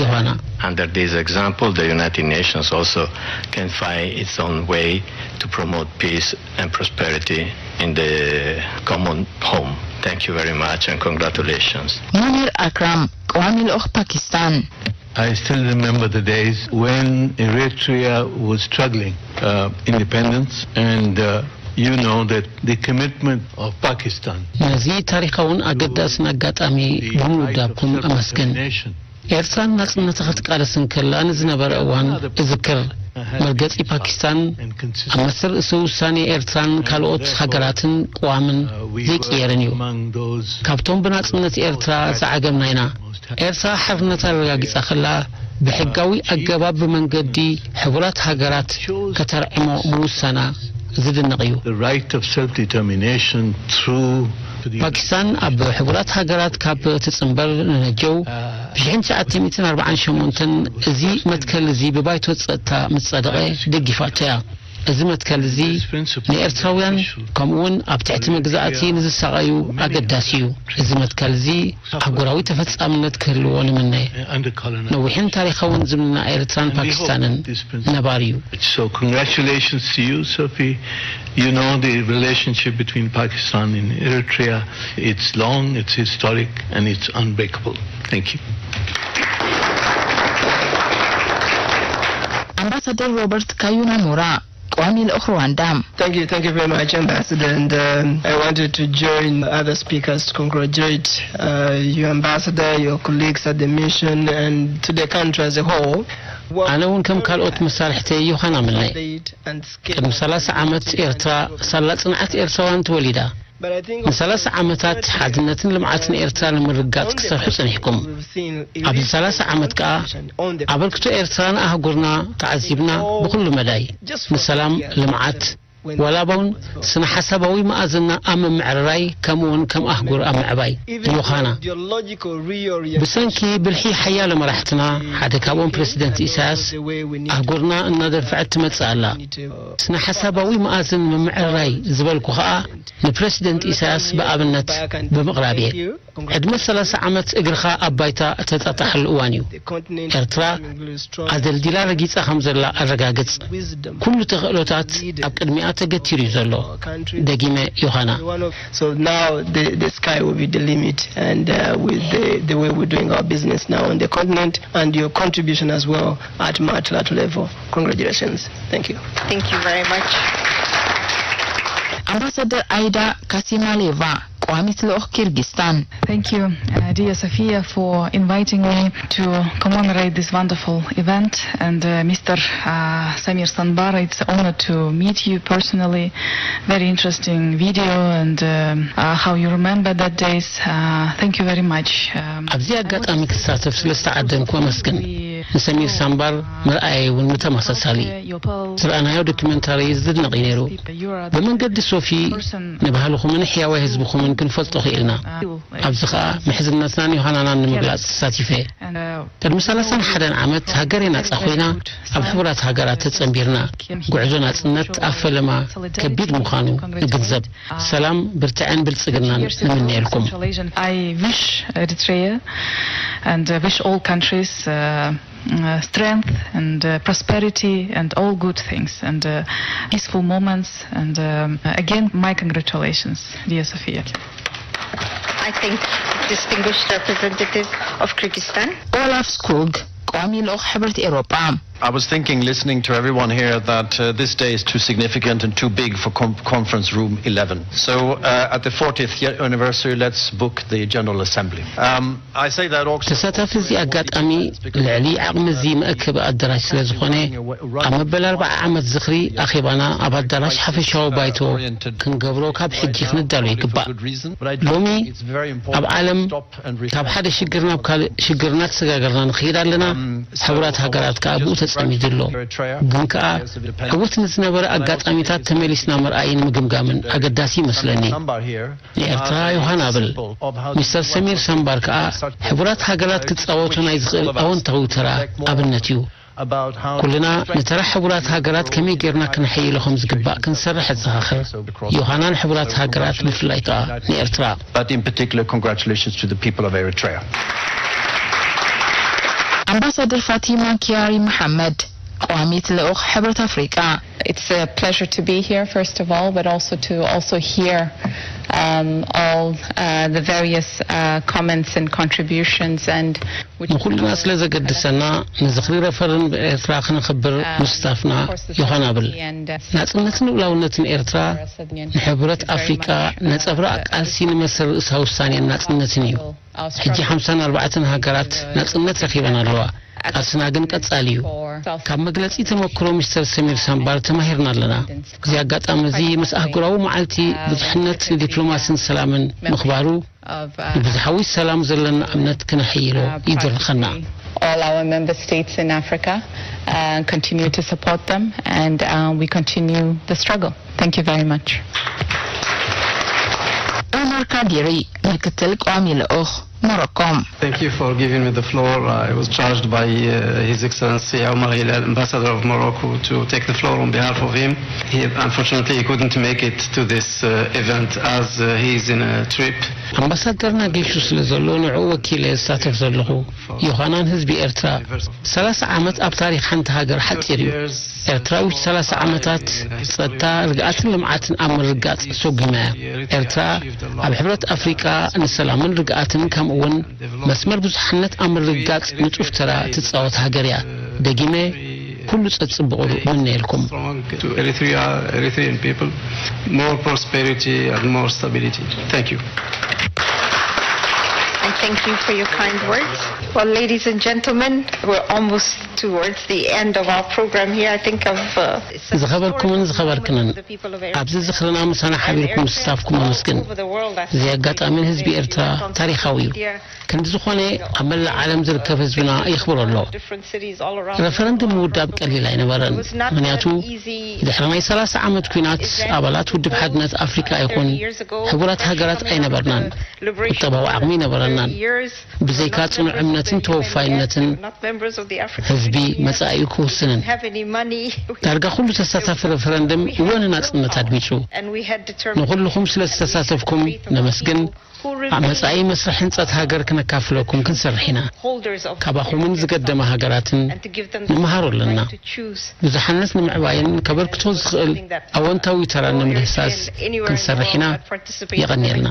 ዮሃና። Under this example, the United Nations also can find its own way to promote peace and prosperity in the common home. Thank you very much and congratulations. ሙኒር ኣክራም፣ ቀዋሚ ልኡኽ ፓኪስታን። I still remember the days when Eritrea was struggling uh, independence, and uh, you know that the commitment of Pakistan. ነዚ ታሪኻውን ኣገዳስን ኣጋጣሚ ብምውዳብኩም ኣመስግን። ኤርትራ ንናጽነታ ክትቃለስ እንከላ ንዝነበረ እዋን እዝክር። መርገጺ ፓኪስታን ኣብ መሰል ርእሰ ውሳኔ ኤርትራን ካልኦት ሃገራትን ቅዋምን ዘይቅየርን እዩ። ካብቶም ብናጽነት ኤርትራ ዝዓገምና ኢና። ኤርትራ ሓርነታ ኣረጋጊጻ ከላ ብሕጋዊ ኣገባብ ብመንገዲ ሕቡራት ሃገራት ከተርዕሞ ምውሳና ዝድነቕ እዩ። The right of self-determination through the ፓኪስታን ኣብ ሕቡራት ሃገራት ካብ ትጽንበር ንነጀው ብ1948 እዚ መትከል እዚ ብባይቶ ጸጥታ ምስ ጸደቐ ደጊፋቶ እያ። እዚ መትከል እዚ ንኤርትራውያን ከምኡ እውን ኣብ ትሕቲ መግዛእቲ ንዝሳቐዩ ኣገዳሲ እዩ። እዚ መትከል እዚ ኣህጉራዊ ተፈጻምነት ክህልዎ ንምነ። ነዊሕን ታሪኻውን ዝምድና ኤርትራን ፓኪስታንን ነባሪ እዩ። So congratulations to you, Sophie. You know the relationship between Pakistan and Eritrea, it's long, it's historic, and it's unbreakable. Thank you. ኣምባሳደር ሮበርት ካዩናሙራ፣ ቀዋሚ ልኡኽ ሩዋንዳ። Thank you, thank you very much, Ambassador. And um, I wanted to join other speakers to congratulate uh, your ambassador, your colleagues at the mission, and to the country as a whole. ኣነ እውን ከም ካልኦት መሳርሕተይ ዮሃና ምልናይ። ቅድሚ ሰላሳ ዓመት ኤርትራ ሳላ ጽንዓት ኤርትራውያን ተወሊዳ። ንሰላሳ ዓመታት ሓድነትን ልምዓትን ኤርትራ ንምርጋጽ ክትሰርሑ ጸኒሕኩም። ኣብዚ ሰላሳ ዓመት ከኣ ኣበርክቶ ኤርትራ ንኣህጉርና ተዓዚብና ብኹሉ መዳይ። ንሰላም፣ ልምዓት፣ ዋላ እውን ስነ ሓሳባዊ መኣዝና ኣብ ምምዕርራይ ከምኡውን ከም ኣህጉር ኣብ ምዕባይ። ዮሃና፣ ብሰንኪ ብልሒ ሓያሎ መራሕትና፣ ሓደ ካብኦም ፕረሲደንት ኢሳያስ፣ ኣህጉርና እናደንፈዐት ትመጽእ ኣላ። ስነ ሓሳባዊ መኣዝን ምምዕርራይ ዝበልኩ ኸኣ ንፕረሲደንት ኢሳያስ ብኣብነት ብምቕራብ እየ። ዕድመ ሰላሳ ዓመት እግርኻ ኣብ ባይታ እተጣጣሓሉ እዋን እዩ። ኤርትራ ኣደልዲላ ረጊጻ ከም ዘላ ኣረጋግጽ። ኩሉ ተኽእሎታት ኣብ ቅድሚኣ ተገቲሩ እዩ ዘሎ። ደጊመ ዮሃና። So now the, the sky will be the limit, and uh, with the, the way we're doing our business now on the continent, and your contribution as well at multilateral level. Congratulations. Thank you. Thank you very much. ኣምባሳደር ኣይዳ ካሲማሌቫ፣ ቀዋሚት ልኡኽ ኪርጊስታን። Thank you, uh, dear Sophia, for inviting me to commemorate this wonderful event, and uh, Mister Uh, Samir Sanbar. It's an honor to meet you personally. Very interesting video and um, uh, how you remember that days. Uh, thank you very much. Um, ኣብዚ ኣጋጣሚ ክሳተፍ ስለ ዝተዓደምኩ ኣመስግን። ንሰሚር ሳምባር መርኣያይ እውን ብተመሳሳሊ ዝረኣናዮ ዶክመንታሪ ዝድነቕ እዩ ነይሩ። ብመንገዲ ሶፊ ንባህልኹምን ሕያዋይ ህዝብኹምን ክንፈልጦ ክኢልና። ኣብዚ ኸኣ ምሕዝነትናን ዮሃናናን ንምግላጽ ተሳቲፈ። ቅድሚ ሰላሳን ሓደን ዓመት ሃገረይ ናጻ ኮይና ኣብ ሕቡራት ሃገራት ተጸንቢርና። ጉዕዞ ናጽነት ኣብ ፈለማ ከቢድ ምዃኑ ንግንዘብ። ሰላም፣ ብርትዐን ብልጽግናን ንምነየልኩም። I wish Eritrea and uh, wish all countries uh, uh, strength and uh, prosperity and all good things and uh, peaceful moments. And um, again, my congratulations, dear Sofia. I think distinguished representative of Kyrgyzstan. ኦላፍ ስኩግ፣ ቀዋሚ ልኡኽ ሕብረት ኤውሮጳ። I was thinking, listening to everyone here, that uh, this day is too significant and too big for com- conference room eleven. So, uh, at the fortieth year anniversary, let's book the General Assembly. Um, I say that also. ተሳታፊ እዚ ኣጋጣሚ ልዕሊ ዓቕሚ እዚ መእከቢ ኣዳራሽ ስለ ዝኾነ፣ ኣብ መበል ኣርባዓ ዓመት ዝኽሪ ኣኼባና ኣብ ኣዳራሽ ሓፈሻዊ ባይቶ ክንገብሮ ካብ ሕጂ ክንዳሎ ይግባእ። ሎሚ ኣብ ዓለም ካብ ሓደ ሽግር ናብ ካልእ ሽግር እናተሰጋገርና ንኸይድ ኣለና። ሕቡራት ሃገራት ከኣ ብኡ ተጸሚዱ ኣሎ። ግን ከኣ ዕዉት ንዝነበረ ኣጋጣሚታት ተመሊስና ምርኣይን ምግምጋምን ኣገዳሲ ይመስለኒ። ንኤርትራ ዮሃና ብል። ሚስተር ሰሚር ሳምባር ከኣ ሕቡራት ሃገራት ክጻወቶ ናይ ዝኽእል ኣወንታዊ ተራ ኣብነት እዩ። ኩልና ንተራ ሕቡራት ሃገራት ከመይ ጌርና ክነሐይሎ ከም ዝግባእ ክንሰርሕ እዘኻኽር። ዮሃናን ሕቡራት ሃገራት ብፍላይ ከኣ ንኤርትራ። But in particular, congratulations to the people of Eritrea. ኣምባሳደር ፋቲማ ኪያሪ መሓመድ፣ ቀዋሚት ልኡኽ ሕብረት ኣፍሪቃ። It's a pleasure to be here, first of all, but also to also hear um, all uh, the various uh, comments and contributions and which ንኹልና ስለ ዘገድሰና፣ ንዝኽሪ ረፈረንደም ኤርትራ ክነኽብር ምስታፍና ይኾና ብል። ናጽነትን ልኡላውነትን ኤርትራ ንሕብረት ኣፍሪቃ ነጸብራቕ ቃልሲ ንመሰል ርእሳ ውሳኔን ናጽነትን እዩ። ሕጂ ሓምሳን ኣርባዕተን ሃገራት ናጽነት ረኺበን ኣለዋ። ቃልስና ግን ቀጻሊ እዩ። ካብ መግለጺ ተመክሮ ሚስተር ሰሚር ሳምባር ተማሂርና ኣለና። እዚ ኣጋጣሚ እዚ ምስ ኣህጉራዊ መዓልቲ ብዙሕነት ንዲፕሎማስን ሰላምን ምኽባሩ፣ ንብዝሓዊ ሰላም ዘለና እምነት ክነሐይሎ ይድርኸና። All our member states in Africa uh, continue to support them and uh, we continue the struggle. Thank you very much. ዑመር ካዲሪ፣ ምክትል ቀዋሚ ልኡኽ ሞሮኮ። Thank you for giving me the floor. I was charged by uh, His Excellency Omar Hilal, Ambassador of Morocco, to take the floor on behalf of him. He, unfortunately, he couldn't make it to this uh, event as uh, he is in a trip. ኣምባሳደርና ጌሹ ስለ ዘሎ ንዕኡ ወኪለ ዝሳተፍ ዘለኹ። ዮሃናን ህዝቢ ኤርትራ፣ ሰላሳ ዓመት ኣብ ታሪኽ ሓንቲ ሃገር ሓጺር እዩ። ኤርትራዊት ሰላሳ ዓመታት ጸጥታ፣ ርግኣትን ልምዓትን ኣብ ምርግጋጽ ሰጒማ እያ። ኤርትራ ኣብ ሕብረት ኣፍሪቃ ንሰላምን ርግኣትን ከምኡ'ውን መስመር ብዙሓነት ኣብ ምርግጋጽ ንጡፍ ተራ ትጻወት ሃገር እያ። ደጊመ ኩሉ ጸጽብቑ እምነየልኩም። To Eritrea, Eritrean people, more prosperity and more stability. Thank you. I thank you for your kind words. Well, ladies and gentlemen, we're almost towards the end of our program here. I think I've uh, ዝኸበርኩምን ዝኸበርክንን፣ ኣብዚ ዝኽርና ምሳና ሓቢርኩም ምስታፍኩም ኣመስግን። እዚ ኣጋጣሚ ንህዝቢ ኤርትራ ታሪኻዊ እዩ። ክንዲ ዝኾነ ኣብ መላእ ዓለም ዝርከብ ህዝብና የኽብሮ ኣሎ። ረፈረንደም ምውዳብ ቀሊል ኣይነበረን። ምኽንያቱ ድሕሪ ናይ ሰላሳ ዓመት ኲናት ኣባላት ውድብ ሓድነት ኣፍሪካ ይኹን ሕቡራት ሃገራት ኣይነበርናን። ቁጠባዊ ዓቕሚ ኣይነበረናን። ብዘይካ ጽኑዕ እምነትን ተወፋይነትን ህዝቢ መጻኢኡ ክውስንን። ዳርጋ ኩሉ ተሳታፊ ረፈረንደም እወ ንናጽነት ኣድሚጹ። ንኹልኹም ስለ ዝተሳተፍኩም ነመስግን። ኣብ መጻኢ መስርሕ ህንጸት ሃገር ክነካፍለኩም ክንሰርሕ ኢና። ካባኹምን ዝገደማ ሃገራትን ንምሃሮ ኣለና። ብዙሓነት ንምዕባይን ከበርክቶ ዝኽእል ኣወንታዊ ተራ ንምድህሳስ ክንሰርሕ ኢና። የቐንየልና።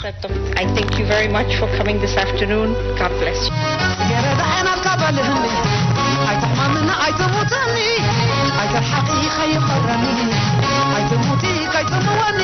I thank you very much for coming this afternoon. God bless you. ገረዳ ዓይናልካ በልህኒ ኣይትሕማምኒ ኣይትሙትኒ ኣይትርሓቂ ከይቐረኒ ኣይትሙቲ ከይትምወኒ